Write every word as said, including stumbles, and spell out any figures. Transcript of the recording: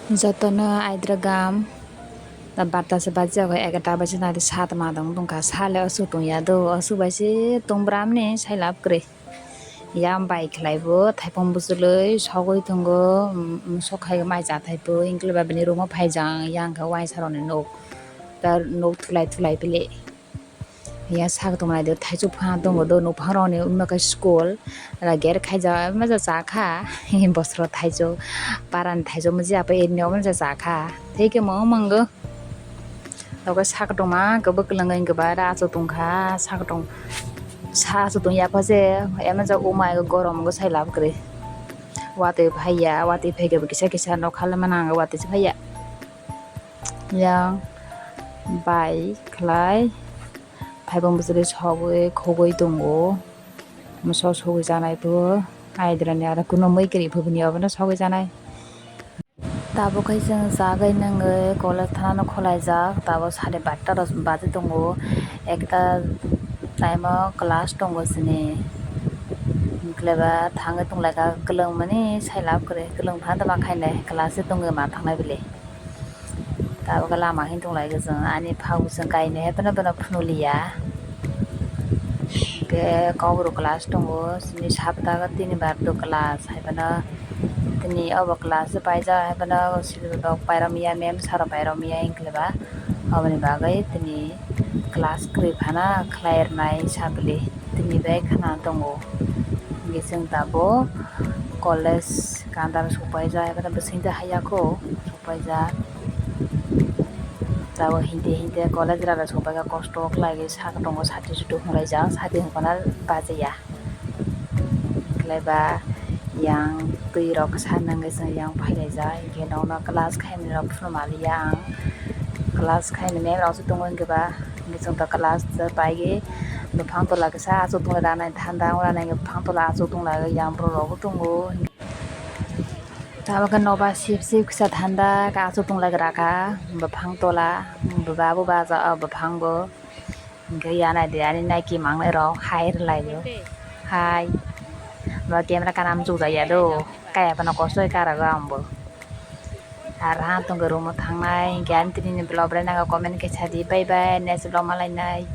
Jotono aidra gam, da barta se baji ago, egarta baji nadi sat ma dong tongkha, sale aswk tongya do, aswk bai se tong bram ni sai lab kwrwi. Yang bai khlai bo thaipung bwchwlwi sogwi tongo, um, um, sok hai mai cha thai bo, wngkhe ba bini room o phai jang, yang khe uaisa rok ni nok, ta nok thulai thulai bili. Ya sak tongmani do thaichuk phang tongo do, nuphang rokni wngma khe school, gate khaijak, wngma ja cha kha, bosoro thaichuk, parani thaichuk wngma ja, apa eni wngma ja cha kha, tei khe mung mango. Tabuk sak tongma khe bwklwng wngkhe ba da achuk tongkha, sak tong, sa achuk tong ya pha se, wngma ja umai gorom wngkhe sai lab kwrwi. Watwi phaiya, watwi phaikhe bo kisa kisa nokha le manang watwi se phaiya. Yang bai khlai thaipung bwchwlwi sogwi khogwi tongo. Moso sogwi chanai bo aidrani aro kuno mui kwrwi pho bini obono sogwi chanai. Tabuk khe chwng chagwi nungwi college thanano khwlaijak, tabuk sade barta rok baji tongo, ekta time o class tongo chini, wngkhe ba thangwi tonglaikha kwlwng mani sai lab kwrwi, kwlwng phano tongma khainai class se tongwi ma thangnai bwlwi. Tabuk khe lama himtong lai khe chwng ani phai bo chwng kainwi hai phano bono phunukliya. Hwnkhe kok rok class tongo, sini sapta tini bar do class hai phano, tini obo class se paijak hai phano sir rok pairomya, mem sir rok pairomya wngkhe ba, oboni bagwi tini class kwrwi phano khlai rwnai sa bwlwi tini bai khna tongo. Hwnkhe chwng tabuk college gandar sok paijak hai phano bwswk haiya kho. Paijak. Tabuk hinte hinte college rada sopaikha, kosto khlaiwi sak tongo, sati suti hwnlaijak, sati hwnkhana bajiya. Khlaiba yang twi rok sa nangwi chwng yang phailaijak, hinkhe nokno class khaimani rok phunukmaliya ang. Class khaimani mem rok se tongo hinkhe ba, hinkhe chwngto class paigwi buphang tola kisa achuk tonglaida nai thanda wngra nai buphang tola achuk tonglaio, yang borok rok bo tongo. Tabuk khe nobar sip sip kisa thanda khe achuk tonglaikha, buphang tola, bwba bo baja o buphang bo. Hwnkhe ya naidi ani naiki mangnai rok hai rwlaio. Hai. Bo camera kana muchuk jakya do. Kaya phano kosto khe karago ang bo. Ar ha tongkhe room o thangnai, hwnkhe ani tini ni vlog belai nago comment khe sadi. Bye bye, next vlog malainai.